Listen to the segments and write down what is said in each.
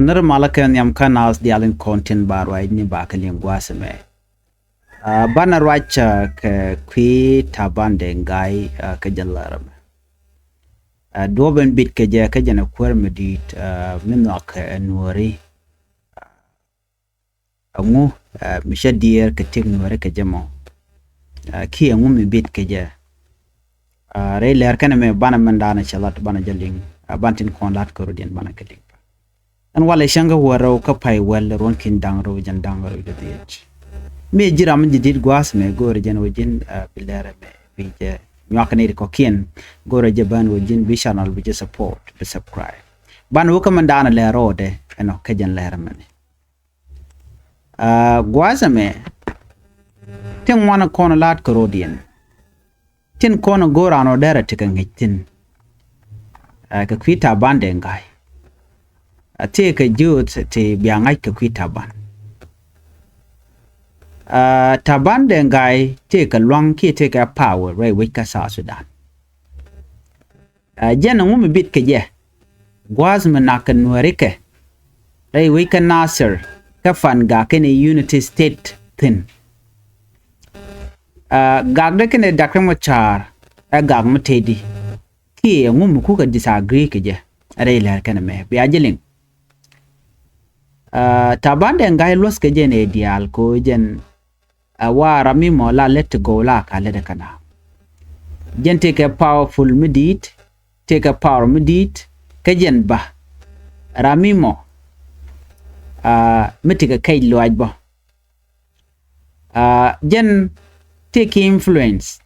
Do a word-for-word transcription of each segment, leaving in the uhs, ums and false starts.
Nir malä kɛ nhiam kä naath diaal in kɔn tin ba ruac ni ba kɛ liŋ gua̱a̱th ɛmɛ. Aa, banɛ ruac, aa, kɛ kui̱ Taban Deng Gai, aa, kä jɛ lär ɛmɛ. Aa, duɔ̱ɔ̱p in bit kɛ jɛ kä jɛn ɛ kuäär mi di̱i̱t, aa, mi nhɔak kɛ ɛ Nuääri. Ɛŋu, aa, mi cä diɛɛr kɛ tëk Nuääri kɛ jɛ mɔ? Aa, kiɛ ɛŋu mi bit kɛ jɛ? Aa, rɛy lɛr kɛnɛ mɛ banɛ mɛn daanɛ cɛ lat banɛ jɛ liŋ, aa, ban tin kɔn lat kɛ rɔ̱diɛn banɛ kɛ liŋ. Ɛn walɛ cäŋ kä wäl rɛw kä pay wäl ruɔ̱n ki̱n da̱ŋ rɛw jɛn da̱ŋ rɛw jɛ dhiec. Mi ji̱ ram mi ji̱ di̱t gua̱a̱th mɛ go̱o̱rɛ jɛn wä ji̱n, aa, bi lɛr mɛ bi jɛ nyuak ni ri kɔ̱kiɛn go̱o̱rɛ jɛ bän wä ji̱n bi channel bi jɛ support bi subscribe. Ban wä kä mɛn daanɛ lɛr rɔɔdɛ ɛnɔ kä jɛn lɛr mɛni. Aa, gua̱a̱th ɛmɛ tin ŋuan kɔn la̱t kɛ rɔ̱diɛn. Tin kɔn go̱o̱r an ɔ derɛ ti kɛ ŋi̱c thi̱n. Aa, kɛ kui̱ Taban Deng Gai. A tëëkɛ jiööth ti bia ŋa̱c kɛ kui̱ Taban. Aa, Taban Deng Gai tëëkɛ lua̱ŋ kiɛ tëëkɛ power rɛy wec kä South Sudan. Aa, jɛn ɛŋu mi bit kɛ jɛ? Gua̱a̱th mi nak kɛ Nuääri kɛ rɛy wec kä Nasir kä Fangak kɛnɛ Unity State thi̱n. Aa, gak dee kɛnɛ Dak Riek Machar ɛ gak mi tëëdi. Kiɛ ɛŋu mi kukɛ disagree kɛ jɛ rɛy lɛr kɛnɛ mɛ bia jɛ liŋ. Aa, Taban Deng Gai luɔ̱th kɛ jɛn ɛ diaal ko jɛn, aa, wa ram mi mɔ la lät ti gɔw la ka lät ɛ kɛna. Jɛn tëëkɛ powerful mi di̱i̱t, tëëkɛ power mi di̱i̱t kä jɛn ba ram mi mɔ, aa, mi tëëkɛ kɛc luaac bä. Aa, jɛn tëëkɛ influence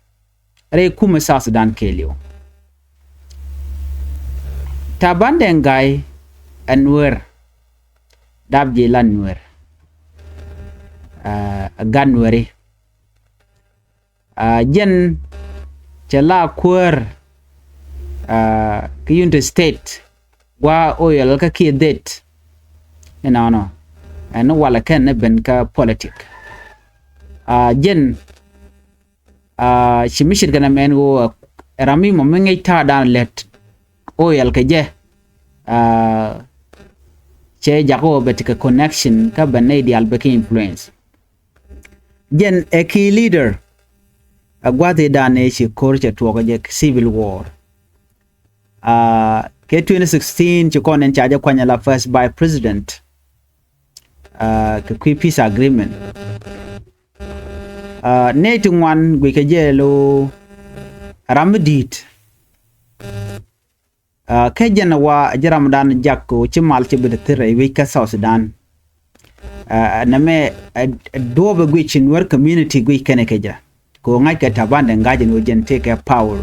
rɛy kumɛ South Sudan kɛɛliw. Taban Deng Gai ɛ Nuäär, dap ji̱ la Nuäär, aa, ɛ gat Nuääri. Aa, jɛn cɛ la kuäär, aa, kä Unity State gua̱a̱ oil kä kiɛ dhet. Inɔnɔ ɛn walɛ kɛn ni ben kä politic. Aa, jɛn, aa, ci mi ce̱tkɛ nɛmɛ ɛn ɣöö ɛ ram mi mɔ mi ŋäc ta̱a̱ da̱a̱n lät oil kɛ jɛ. Aa, cɛ jak ɣöö bɛ tekɛ connection kä bɛ nɛy diaal bɛ kɛ influence. Jɛn ɛ key leader ɛ gua̱thidan ëë ci ko̱r cɛ tuɔɔk ɛ jɛ civil war. Aa, kɛ twenty sixteen ci kɔn ɛn ca jɛ kuany ala first vice president, aa, kɛ kui̱ peace agreement. Aa, nɛy ti ŋuan guic kɛ jɛ lo ram mi di̱i̱t. Aa, kä jɛn wa ji̱ ramdan jak ko ci mal ci bi te thir rɛy wec kä South Sudan. Aa, nɛmɛ, aa, duɔ̱ɔ̱p ɛ guic ci Nuer community guic kɛnɛ kɛ jɛ. Ko ŋa̱c kɛ Taban Deng Gai jɛn wä jɛn tëëkɛ power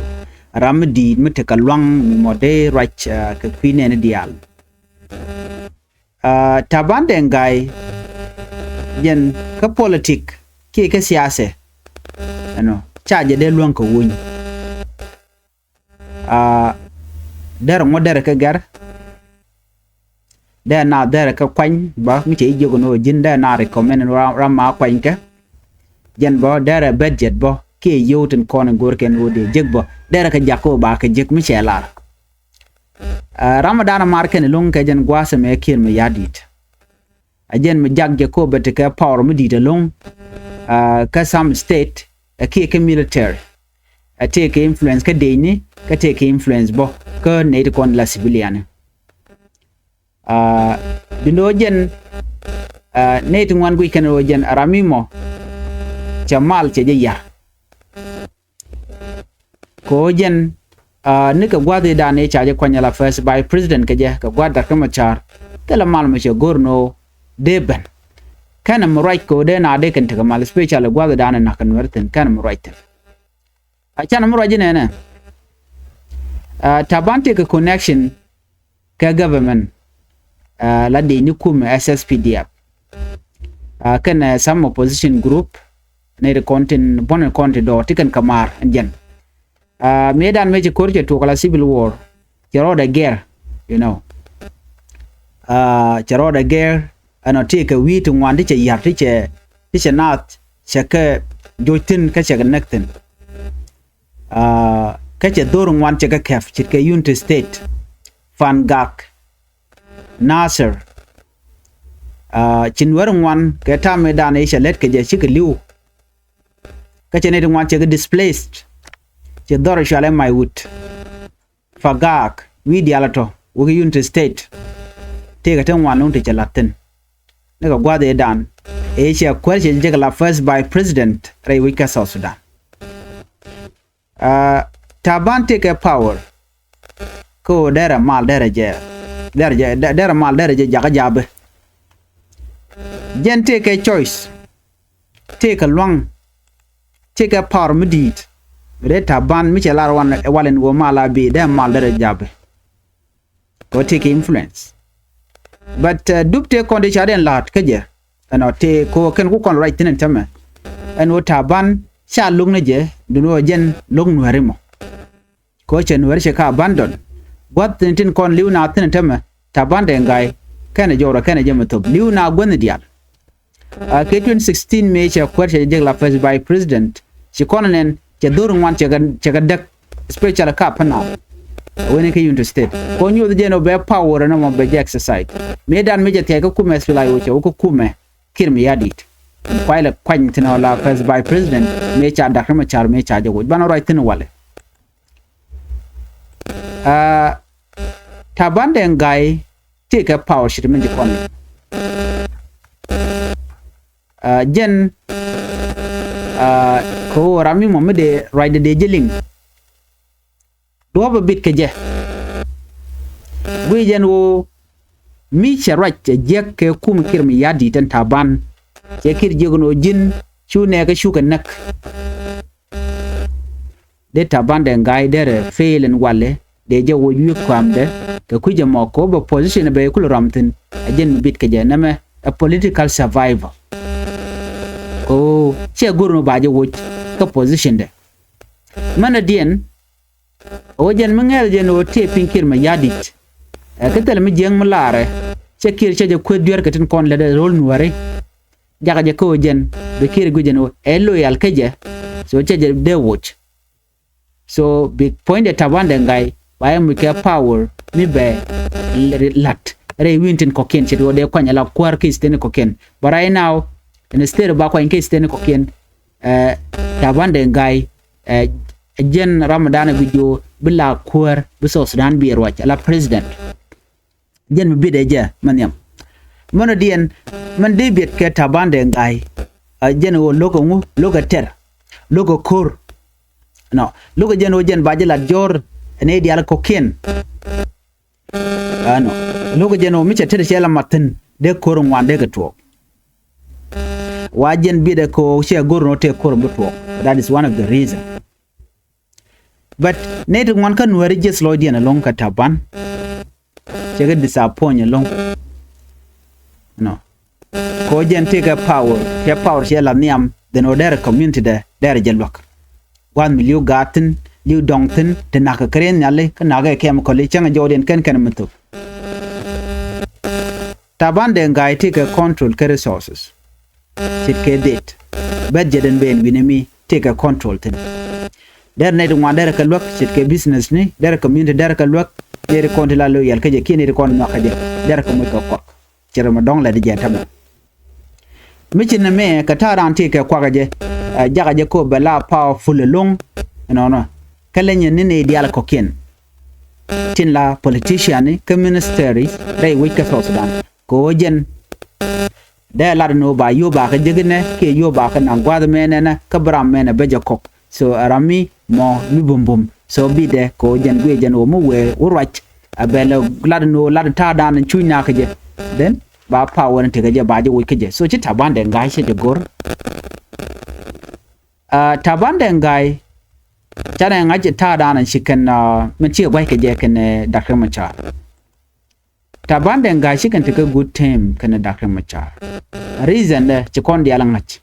ram mi di̱i̱t mi tekɛ lua̱ŋ mi mɔ dee ruac, aa, kɛ kui̱ nɛɛni diaal. Aa, Taban Deng Gai jɛn kä politic kiɛ kä siasa. Ɛnɔ ca jɛ dee luäŋ kɛ wuny. Aa, derɛ ŋuɔ̱t derɛ kɛ gɛr. Derɛ na derɛ kɛ kuany bä mi cɛ ji̱ jiök ni ɣöö ji̱n derɛ na recommend ram, ram ma kuany kɛ. Jɛn bä derɛ budget bä kiɛ yio̱w tin kɔn in go̱o̱r kɛn ɣöö dee jek bä derɛ kɛ jak kä ɣöö ba kɛ jek mi cɛ lar. Aa, ram mi dan mar kɛn iluŋ kɛ jɛn gua̱a̱th ɛmɛ Kiir Mayardit. A jɛn mi jak jɛ kobɛ tekɛ power mi di̱i̱t ɛlɔ̱ŋ, aa, kä some state, ɛ kiɛ kä military. Ɛ tëëkɛ influence kä dëëcni kä tëëkɛ influence bä kä nɛy ti kɔn la civilian. Aa, duundɛ ɣöö jɛn, aa, nɛy ti ŋuan guic kɛn ɣöö jɛn ram mi mɔ cɛ mal cɛ jɛ ya̱r. Kɛ ɣöö jɛn, aa, nikɛ gua̱thidan i̱ ca jɛ kuany ala first vice president kɛ jɛ kɛ gua̱th Dak Riek Machar. Thilɛ mal mi cɛ go̱r ni ɣöö dee ben. Kɛnɛ mi ruac kɛ ɣöö dee na dee kɛn tekɛ mal, especially gua̱thidan i̱ nak kɛ Nuɛr thi̱n, kɛnɛ mi ruac thi̱n. A canɛ mi ruac inɛnɛ. Aa, Taban tëëkɛ connection kɛ government, aa, la dëëcni kumɛ S S P D F. Aa, kɛnɛ, aa, some opposition group, nɛy ti kɔn tin buɔ̱n kɔn ti dɔɔr ti kɛn kɛ maar ɛn jɛn. Aa, mëëdan mëë ci ko̱r cɛ tuɔɔk ala civil war, cɛ rɔɔdɛ gɛr, you know. Aa, cɛ rɔɔdɛ gɛr, ɛnɔ tëëkɛ wi̱i̱ ti ŋuan ti cɛ ya̱r ti cɛ, ti cɛ naath cɛ kɛ joc thi̱n kä cɛ kɛ näk thi̱n. Aa, kä cɛ dho̱r ŋuan cɛ kɛ kɛp ce̱tkɛ Unity State, Fangak, Nasir, Ci Nuäär ŋuan kɛ ta̱a̱ mëëdan ëë cɛ lät kɛ jɛ cikɛ li̱w. Kä cɛ nɛy ti ŋuan cɛ kɛ displaced. Ci dhɔr cualɛ Maiwut, Pagak, wi̱i̱ diaal ɛ tɔ̱ wä kä Unity State. Tëëkɛ ti ŋuan lo̱ŋ ti cɛ la̱t thi̱n. Ni kɛ gua̱a̱th ëëdan ëë cɛ kuäär cɛ jek la first vice president rɛy wec kä South Sudan. Taban tëëkɛ power. Kä ɣöö derɛ mal derɛ jɛ derɛ jɛ derɛ mal derɛ jɛ jakä ja̱a̱pɛ. Jɛn tëëkɛ choice, tëëkɛ lua̱ŋ, tëëkɛ power mi di̱i̱t. Rɛy Taban mi cɛ lar wan ɛ wal in ɣöö mal a bi derɛ mal derɛ ja̱a̱pɛ. Kɛ ɣöö tëëkɛ influence. But dup tëë kɔn ti ca diɛn la̱a̱t kä jɛ ɛnɔ tëë kɛ ɣöö kɛn ku kɔn ruac thi̱n ɛn tämɛ. Ɛn ɣöö Taban ca lo̱k ni jɛ duŋ ɣöö jɛn lo̱k Nuääri mɔ. Kɛ ɣöö cɛ Nuääri cɛ ka abandon. Gua̱th thi̱n tin kɔn li̱w na thi̱n ɛn tämɛ Taban Deng Gai. Kɛnɛ jɔwrɛ kɛnɛ jɛ mɛ thop li̱w na guäthni diaal. Kɛ twenty sixteen mëë cɛ kuäär cɛ jek la first vice president ci kɔn nɛn cɛ dho̱r ŋuan cɛ kɛ däk. Especially ka Upper Nile wen in kä Unity State kɔ nyuɔth jɛn ɔ bɛ power ɛn ɔmɔ bɛ jɛ exercise. Mëëdan mëë cɛ thiac kä kumɛ SPLA-IO cɛ wä kä kumɛ Kiir Mayardit. Kuay lɛ kuany thi̱n ɔ la first vice president mëë ca Dak Riek Machar mëë ca jɛ woc banɛ ruac thi̱n walɛ. Taban Deng Gai tëëkɛ power ci ti min ci kɔn. Jɛn kɛ ɣöö ram mi mɔ mi dee ruacdɛ dee ji̱ liŋ. Duɔ̱ɔ̱pɛ bit kɛ jɛ. Guic jɛn ɣöö mi cɛ ruac cɛ jiäk kɛ kum Kiir Mayardit ɛn Taban. Cɛ Kiir jiäk ɛn ɣöö ji̱n cu nɛɛkä cukɛ näk. Dee Taban Deng Gai derɛ fail in walɛ dee jɛ woc wi̱i̱ kuamdɛ kɛ kui̱c ɛmɔ kɛ ɣöö bɛ position bɛ kulɛ rɔm thi̱n. Ɛ jɛn mi bit kɛ jɛ nɛmɛ ɛ political survivor. Kɛ ɣöö ciɛ go̱r ni ba jɛ woc kä position dɛ. Mänɛ diɛn ɣöö jɛn mi ŋɛ̈th jɛn ɣöö tëë piny Kiir Mayardit. Ɛ kä thilɛ mi jiäk mi laarɛ cɛ Kiir cɛ jɛ kueth dueerkɛ tin kɔn lätdɛ ro̱l Nuääri. Jakä jɛ kä ɣöö jɛn bi Kiir guic jɛn ɣöö ɛ loyal kä jɛ. So cɛ jɛ dee woc. So bi puɔ̱nydɛ Taban Deng Gai ba jɛ muc kɛ power mi bɛ la̱t rɛy wi̱i̱n tin kɔ̱kiɛn ce̱t ɣöö dee kuany ala kuäär kä state ni kɔ̱kiɛn. But right now instead ba kuany kä state ni kɔ̱kiɛn. Taban Deng Gai ɛ jɛn ram mi da̱a̱n ɛ guic ɣöö bi la kuäär bi South Sudan bi ruac ala president. Jɛn mi bitdɛ jɛ mɛ nhiam. Mɛn ɔ diɛn mɛn dee biɛt kɛ Taban Deng Gai. Jɛn ɣöö lo̱kɛ ŋu lo̱kɛ tɛr lo̱kɛ ko̱r. Nɔ lo̱kɛ jɛn ɣöö jɛn ba jɛ lat jɔ̱ɔ̱r ɛn ɛ diaal kɔ̱kiɛn. Ɛnɔ lo̱kɛ jɛn ɣöö mi cɛ tɛr cɛ la mat thi̱n dee ko̱r ŋuan dee kɛ tuɔɔk. Wa jɛn bitdɛ kɛ ɣöö cɛ go̱r nɔ tëë ko̱r bi tuɔɔk. That is one of the reason. But nɛy ti ŋuan kä Nuääri ji̱th lɔcdiɛn ɛlɔ̱ŋ kä Taban. Cɛ kɛ disappoint ɛlɔ̱ŋ. Nɔ kɔ jɛn tëëkɛ power cɛ power cɛ la nhiam. Then ɔ derɛ community dɛ derɛ jɛ luäk. Gua̱th mi li̱w gaat thi̱n li̱w dɔŋ thi̱n ti na̱k kɛ kɛ rɛn nhiali kä na̱k kɛ kɛm kɔli cäŋ jɔwdiɛn kɛn kɛn mi thop. Taban Deng Gai tëëkɛ control kɛ resources. Ce̱tkɛ date budget in ben wi̱nɛ mi tëëkɛ control thi̱n. Derɛ nɛy ti ŋuan derɛ kɛ luäk ce̱tkɛ business ni derɛ community derɛ kɛ luäk. Nɛy ti kɔn ti la loyal kä jɛ kiɛ nɛy ti kɔn nhɔakä jɛ derɛ kɛ moc kɛ kuak. Cɛ rɛ mɛ dɔ̱ŋ lɛ di jɛ tämɛ. Mi ci nɛ mɛ kɛ ta̱a̱ raan tëëkɛ kuakä jɛ. Jakä jɛ ko̱ bɛ la powerful ɛlɔ̱ŋ. Ɛnɔnɔ kä lɛ nyɛ ni nɛy diaal kɔ̱kiɛn. Tin la politician ni kä minister rɛy wec kä South Sudan kɛ ɣöö jɛn dee lat ni ɣöö ba yio̱o̱p ba kɛ jek inɛ kiɛ yio̱o̱p ba kɛ naŋ gua̱a̱th mɛnɛ nɛ kä bi ram mɛnɛ bä jɛ kɔk. So ɛ ram mi mɔ mi bumbum. So bitdɛ kɛ ɣöö jɛn guiɛ jɛn ɣöö mi wëë wä ruac. Ɛ bɛ lɛ lat ni ɣöö lat ta̱a̱dan in cuc nakä jɛ. Then ba power ni tekɛ jɛ ba jɛ woc kä jɛ. So ci Taban Deng Gai cɛ jɛ go̱r. Taban Deng Gai canɛ ŋa̱c ta̱a̱dan in ci kɛn min cikɛ gua̱c kɛ jɛ kɛn Dak Riek Machar. Taban Deng Gai ci kɛn tekɛ good time kɛnɛ Dak Riek Machar. Reason dɛ ci kɔn diaal ŋa̱c.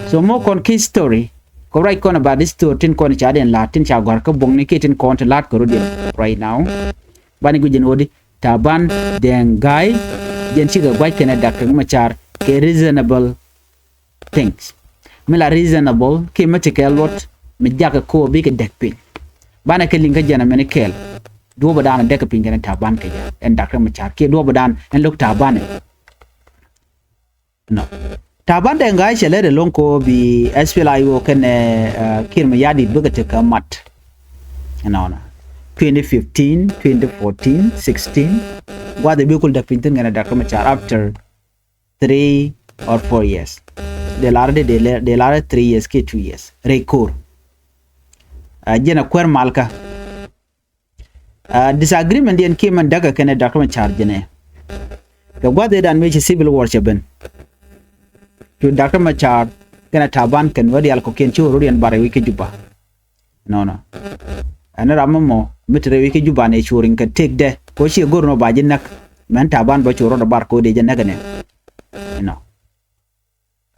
So mɔ kɔn ki story kɔ ruac kɔn about this story tin kɔn ca diɛn la̱a̱t tin ca gɔ̱a̱r kä buɔ̱ŋni kiɛ tin kɔn ti la̱a̱t kɛ rɔ diɛn right now. Bani guic jɛn ɣöödi Taban Deng Gai jɛn cikɛ gua̱c kɛnɛ Dak Riek Machar kɛ reasonable things. Mi la reasonable kiɛ mi ti kɛ luɔt mi jakä ko̱o̱ bikɛ däk piny. Banɛ kɛ liŋ kä jɛn amɛn kɛɛl. Duɔ̱ɔ̱pä dan a däk piny kɛn Taban kɛ jɛ ɛn Dak Riek Machar kiɛ duɔ̱ɔ̱pä dan ɛn lo̱k Taban ɛ. Nɔ. Taban Deng Gai cɛ lɛ de loŋ ko bi S P L A I O kɛnɛ, uh, Kiir Mayardit bikɛ tekɛ mat. Nɔnɔ. Twenty fifteen, twenty fourteen, sixteen. Gua̱dhɛ bi kul däk piny thin kɛnɛ Doctor Machar after three or four years. Dee lar de, dee lar, dee lar three years kiɛ two years. Rɛy ko̱r. Uh, jɛn a kuäär malkä. Uh, disagreement diɛn kiɛ mɛn däkä kɛnɛ Doctor Machar jɛnɛ. Kɛ gua̱dhɛ dan mëë ci civil war cɛ ben. Cu Doctor Machar kɛnɛ Taban kɛn wä dial kɔkiɛn ci wä rot yɛn bar rɛy wec kä Juba. Nɔnɔ. Ɛn ram mɔ mi te rɛy wec kä Juba nɛ cu riŋ kɛ tëkdɛ. Kɛ ɣöö ciɛ go̱r nɔ ba ji̱ näk. Mɛn Taban bä cu rot bar kɛ ɣöö dee jɛ näk ɛnɛ. Nɔ.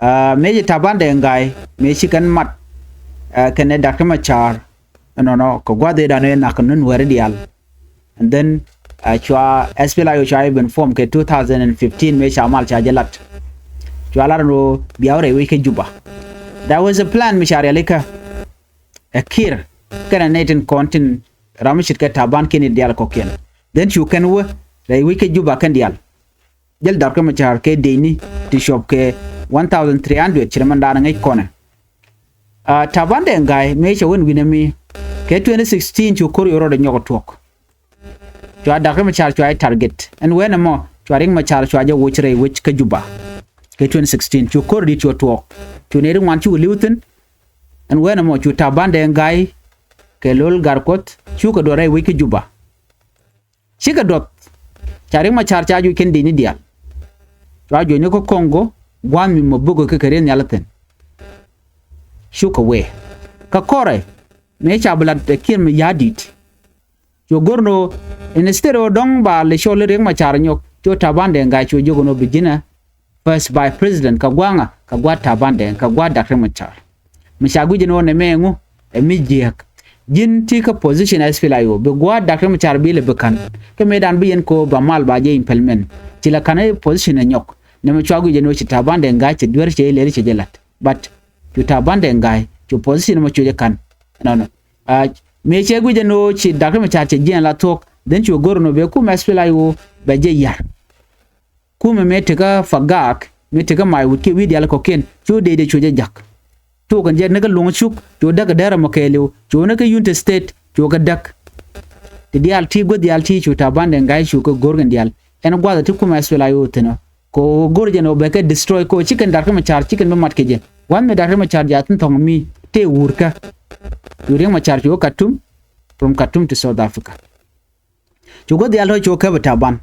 Uh, mëë ci Taban Deng Gai mëë ci kɛn mat, uh, kɛnɛ Doctor Machar. Nɔnɔ, kɛ gua̱dhɛ dan ëë nak ni Nuɛri dial. And then, uh, cua S P L A I O cua even form kɛ two thousand and fifteen mëë ca mal ca jɛ lat. Cua lar ni ɣöö bia wä rɛy wec kä Juba. That was a plan mi ca rialikä. Ɛ Kiir kɛnɛ nɛy tin kɔn tin ram mi ce̱tkɛ Taban kiɛn i̱ diaal kɔkiɛn. Then cu kɛn wä rɛy wec kä Juba kɛn diaal. Jäl Doctor Machar kɛ dëcni ti cuɔp kɛ one thousand three hundred ci rɛ mɛn daanɛ ŋäc kɔnɛ. Uh, Taban Deng Gai mëë cɛ wä wi̱nɛ mi kɛ twenty sixteen cu ko̱r yɛ rɔɔdɛ nyɔk ɛ tuɔ̱k. Cua Doctor Machar cua jɛ target. Ɛn wee nɛmɔ cua Riek Machar cua jɛ woc rɛy wec kä Juba. Kɛ twenty sixteen cu ko̱r di̱t cu tuɔɔk. Cu nɛy ti ŋuan cukɛ li̱w thi̱n. Ɛn wee nɛmɔ cu Taban Deng Gai kɛ Lol Gatkuoth cukɛ duɔth rɛy wec kä Juba. Cikɛ duɔth. Ca Riek Machar ca juɔc kɛn dëcni diaal. Cua juɔcni kä Congo gua̱a̱th mi mɔ bukɛ kɛ kɛ rieth nhial thi̱n. Cukɛ wee. Kä kɔrɛ mëë ca bi lat ɛ Kiir Mayardit. Cu go̱r ni ɣöö instead ɣöö dɔ̱ŋ ba lɛ cɔl i̱ Riek Machar nyɔk, cu Taban Deng Gai cu jiök ni ɣöö bi ji̱n ɛ first vice president kɛ gua̱a̱ŋa, kɛ gua̱a̱ Taban Deng, kɛ gua̱a̱ Doctor Machar. Mi ca guic ni ɣöö nɛmɛ ɛŋu ɛ mi jiääk. Ji̱n ti kä position S P L A I O bi gua̱a̱ Doctor Machar bi lɛ bi ka̱n. Kä mëëdan bi yɛn kɛ ɣöö ba mal ba jɛ implement. Ci la ka̱n i̱ position ɛ nyɔk. Nɛmɛ cua guic ni ɣöö ci Taban Deng Gai ci duer cɛ i̱ lɛri cɛ jɛ la̱t. But cu Taban Deng Gai cu position mɔ cu jɛ ka̱n. Nɔnɔ. Mëë cɛ guic ɛn ɣöö ci Doctor Machar cɛ jiɛn la thuɔ̱k, then cu go̱r ɛn ɣöö bɛ kumɛ S P L A I O bɛ jɛ ya̱r. Kumɛ mëë tekä Pagak, mëë tekä Maiwut kiɛ wi̱i̱ diaal kɔ̱kiɛn, cu dee dee cu jɛ ja̱k. Cu kɛn jɛ ni kä Luŋ Cuk, cu däk kɛ däär ɛmɔ kɛɛliw, cu ni kä Unity State, cu kɛ däk. Ti diaal ti guäth diaal ti cu Taban Deng Gai cu kɛ go̱r kɛn diaal. Ɛn gua̱th ɛ ti kumɛ S P L A I O thi̱n ɔ. Kɛ ɣöö go̱r jɛn ɣöö bɛ kɛ destroy kɛ ɣöö ci kɛn Doctor Machar, ci kɛn bi mat kɛ jɛ. Gua̱th mi Doctor Machar ja̱ thi̱n thɔ̱ŋ mi tëë wurkä. Cu Riek Machar cu Khartoum, from Khartoum to South Africa. Cu guäth diaal tɔ̱ cu käp ɛ Taban.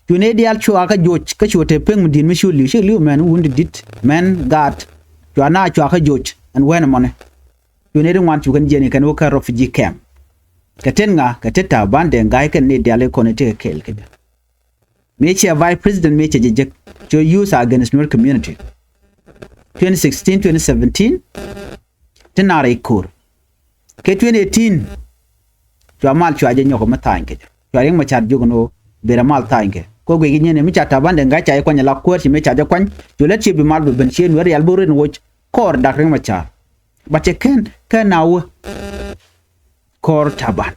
Cu nɛy diaal cua kä joc, kä cu te pek mi di̱i̱t mi cu li̱w, ci li̱w mɛn wun di̱t, mɛn gaat. Cua na cua kä joc, ɛn wɛn ɛmɔni. Cu nɛy ti ŋuan cu kɛn jiɛn i̱ kɛn wä kä refugee camp. Kɛ tet ŋa, kɛ tet Taban Deng Gai kɛn nɛy diaal i̱ kɔn i̱ tekɛ kɛɛl kɛ jɛ. Mëë ciɛ vice president mëë cɛ jɛ jek, cɛ use against Nuer community. Twenty sixteen, twenty seventeen, ti naar i̱ ko̱r. Kɛ twenty eighteen, cua mal cua jɛ nyɔk mi tha̱a̱ny kɛ jɛ. Cua Riek Machar jiök ni ɣöö bi rɛ mal tha̱a̱ny kɛ. Kɛ guic kɛ nyin mi ca Taban Deng Gai ca jɛ kuany ala kuäär ci mëë ca jɛ kuany. Cu lät ci bi mal bi ben ci Nuɛr rial bi rin woc kɔɔr Doctor Riek Machar. But cɛ kɛn kɛn a wä kɔɔr Taban.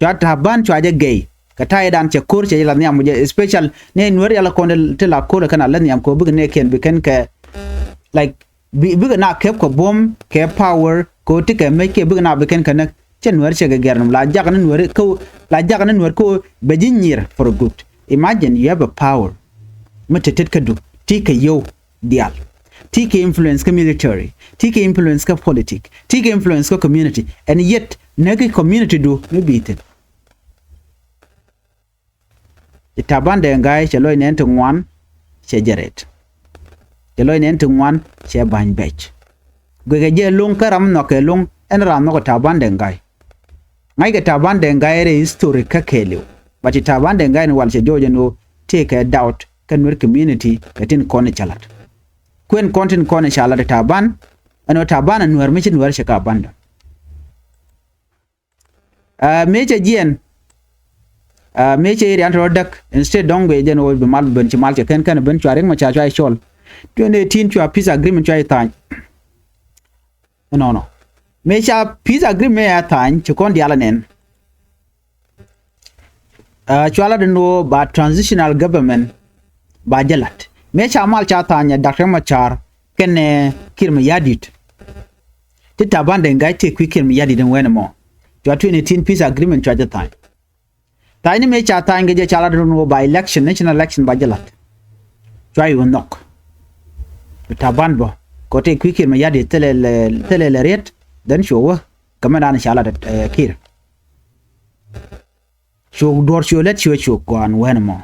Cua Taban cua jɛ gɛy kɛ ta̱yɛ dan cɛ ko̱r cɛ jɛ la nhiam wä jɛ, especial ni Nuɛr yala kɔn ti la ko̱r kɛn a la nhiam kɛ ɣöö bikɛ nɛɛkiɛn bi kɛn kɛ, like, bi, bikɛ na kɛp kɛ buɔ̱m kɛ power kɛ ɣöö ti kɛ mec kɛ bikɛ na bi kɛn kɛ näk. Cɛ Nuɛr cɛ kɛ gɛr nɔm la jak ni Nuɛr kä, la jak ni Nuɛr kä bɛ ji̱ nyier for good. Imagine you have a power mi te tet kädu ti kɛ yio̱w diaal, ti kɛ influence kä military, ti kɛ influence kä politic, ti kɛ influence kä community, and yet näk kä community du mi bi thi̱n. Ci Taban Deng Gai cɛ lɔc nɛn ti ŋuan cɛ jɛ rɛt. Cɛ lɔc nɛn ti ŋuan cɛ ba̱ny bɛc. Guikɛ jɛ lo̱ŋ kä ram nhɔk kɛ lo̱ŋ ɛn ram nhɔk kɛ Taban Deng Gai. Ŋa̱ckɛ Taban Deng Gai rɛy history kä kɛɛliw. But ci Taban Deng Gai ni wal cɛ jɔɔc ɛn ɣöö tëëkɛ doubt kä Nuer community kɛ tin kɔn i̱ ca la̱t. Kuɛn kɔn tin kɔn i̱ ca la̱t i̱ Taban ɛn ɣöö Taban ɛ Nuɛr mi ci Nuɛr cɛ kɛ abandon. Aa, mëë cɛ jiɛn. Aa, mëë cɛ rian tɔ̱ däk. Instead dɔ̱ŋ guiɛ jɛn ɣöö bi mal ben ci mal cɛ kɛn kɛn ben cua Riek Machar cua cɔl. Twenty eighteen cua peace agreement cua tha̱a̱ny. Nɔnɔ. Mëë ca peace agreement a tha̱a̱ny ci kɔn diaal anɛn. Aa, cua lat ɛn ɣöö ba transitional government ba jɛ la̱t. Mëë ca mal ca tha̱a̱ny ɛ Doctor Machar kɛnɛ Kiir Mayardit. Ti Taban Deng Gai tëë kui̱ Kiir Mayardit ɛn wen ɛmɔ. Cua twenty eighteen peace agreement cua jɛ tha̱a̱ny. Tha̱a̱ny ni mëë ca tha̱a̱ny kɛ jɛ ca lat run wä ba election, national election ba jɛ lat. Cua yɛ wä nhɔk. Taban bä kɛ tëë kui̱ Kiir Mayardit thilɛ lɛ, thilɛ lɛ riet. Then cuɛ wä kɛ mɛn dan ca lat, eh, Kiir. Cu duɔr cu lät cu cu gɔaan wen ɛmɔ.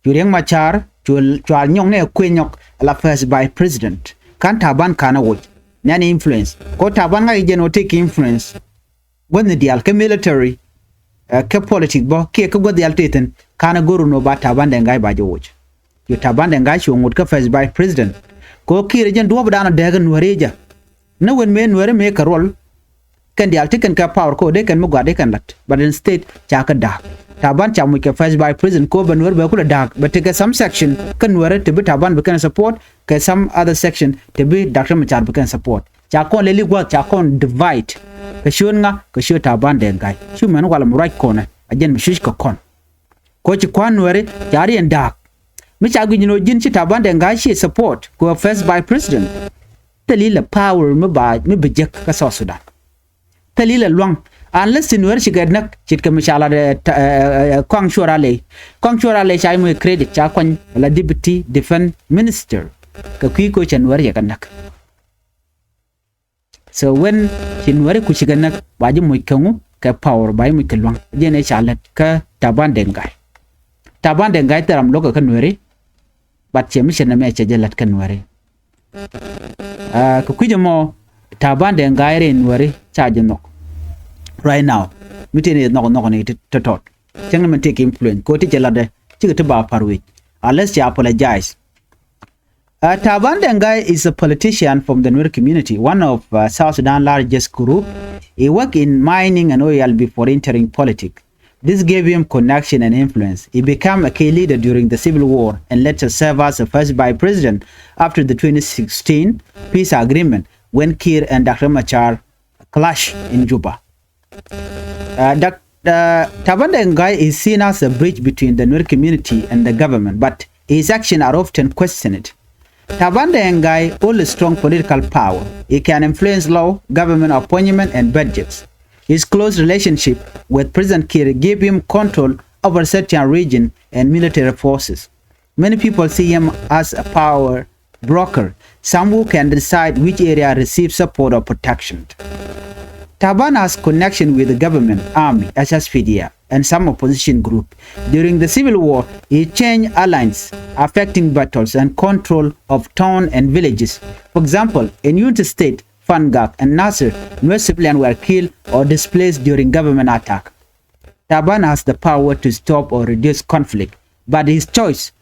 Cu Riek Machar cu, cua nyɔk ni ɛ kui̱ nyɔk la first vice president. Ka̱n Taban ka̱n ɛ woc nɛn influence. Kɔ Taban ŋa̱c jɛn wä tëë kɛ influence. Guäthni diaal kä military, eh, kä politic bä kiɛ kä guäth diaal tëë thi̱n ka̱n ɛ go̱r wun wä ba Taban Deng Gai ba jɛ woc. Cu Taban Deng Gai cu ŋot kä first vice president. Kɔ Kiir jɛn duɔ̱ɔ̱p dan ɔ dääk ɛ Nuääri jɛ. Ni wen mëë Nuääri mëë kɛ ruɔl kɛn diaal ti kɛn kɛ power kɔ dee kɛn mi gɔaa dee kɛn lat. But instead ca kɛ da̱a̱k. Taban ca muc kɛ first vice president kɔ bɛ Nuääri bɛ kulɛ da̱a̱k bɛ tekɛ some section kä Nuääri ti bi Taban bi kɛn support kɛ some other section ti bi Doctor Machar bi kɛn support. Ca kɔn lɛ li gua̱th ca kɔn divide. Kɛ ciöt ŋa kɛ ciöt Taban Deng Gai. Cu mɛn walɛ mi ruac kɔnɛ a jɛn mi cuc kɛ kɔn. Kɔ ci kua̱n Nuääri ca riɛn da̱a̱k. Mi ca guic ni wä ji̱n ci Taban Deng Gai ci support kɛ first vice president. Thil ilɛ power mi ba, mi bi jek kä South Sudan. Thil ilɛ luaŋ. Unless ti Nuääri ci kɛ näk ce̱tkɛ mi ca lat, eh, ta-, eh, eh, eh, Kɔaŋ Cuɔr Alɛy. Kɔaŋ Cuɔr Alɛy ca i̱ muc credit ca kuany la deputy defense minister. Kɛ kui̱ ko̱ cɛ Nuääri cɛ kɛ näk. So wen ci Nuääri ku ci kɛ näk ba ji̱ muc kɛ ŋu kɛ power ba ji̱ muc kɛ luaŋ. Jɛn ɛ ca lät kä Taban Deng Gai. Taban Deng Gai thil ram lo̱kɛ kä Nuääri. But cɛ mi cɛ nɛmɛ cɛ jɛ lät kä Nuääri. Ah, kɛ kui̱c ɛmɔ Taban Deng Gai rɛy Nuääri ca jɛ nhɔk. Right now mi tëë ni nhɔk nhɔk ni ti tɔt. Cäŋ ni mɛn tëë kɛ influence kɛ ti cɛ latdɛ cikɛ ti ba par wi̱c. Unless cɛ apologize. Uh, Taban Deng Gai is a politician from the Nuer community, one of, uh, South Sudan's largest group. He worked in mining and oil before entering politics. This gave him connection and influence. He became a key leader during the civil war and later served as the first vice president after the twenty sixteen peace agreement when Kiir and Doctor Machar clashed in Juba. Uh, Doc-, uh, Taban Deng Gai is seen as a bridge between the Nuer community and the government, but his actions are often questioned. Taban Deng Gai holds strong political power. He can influence law, government appointment, and budgets. His close relationship with President Kiir give him control over certain region and military forces. Many people see him as a power broker, some who can decide which area receive support or protection. Taban has connection with the government, army, S S P D F, and some opposition group. During the civil war, he changed alliance, affecting battles and control of town and villages. For example, in Unity State, Fangak and Nasir, Nuer civilians were killed or displaced during government attack. Taban has the power to stop or reduce conflict, but his choice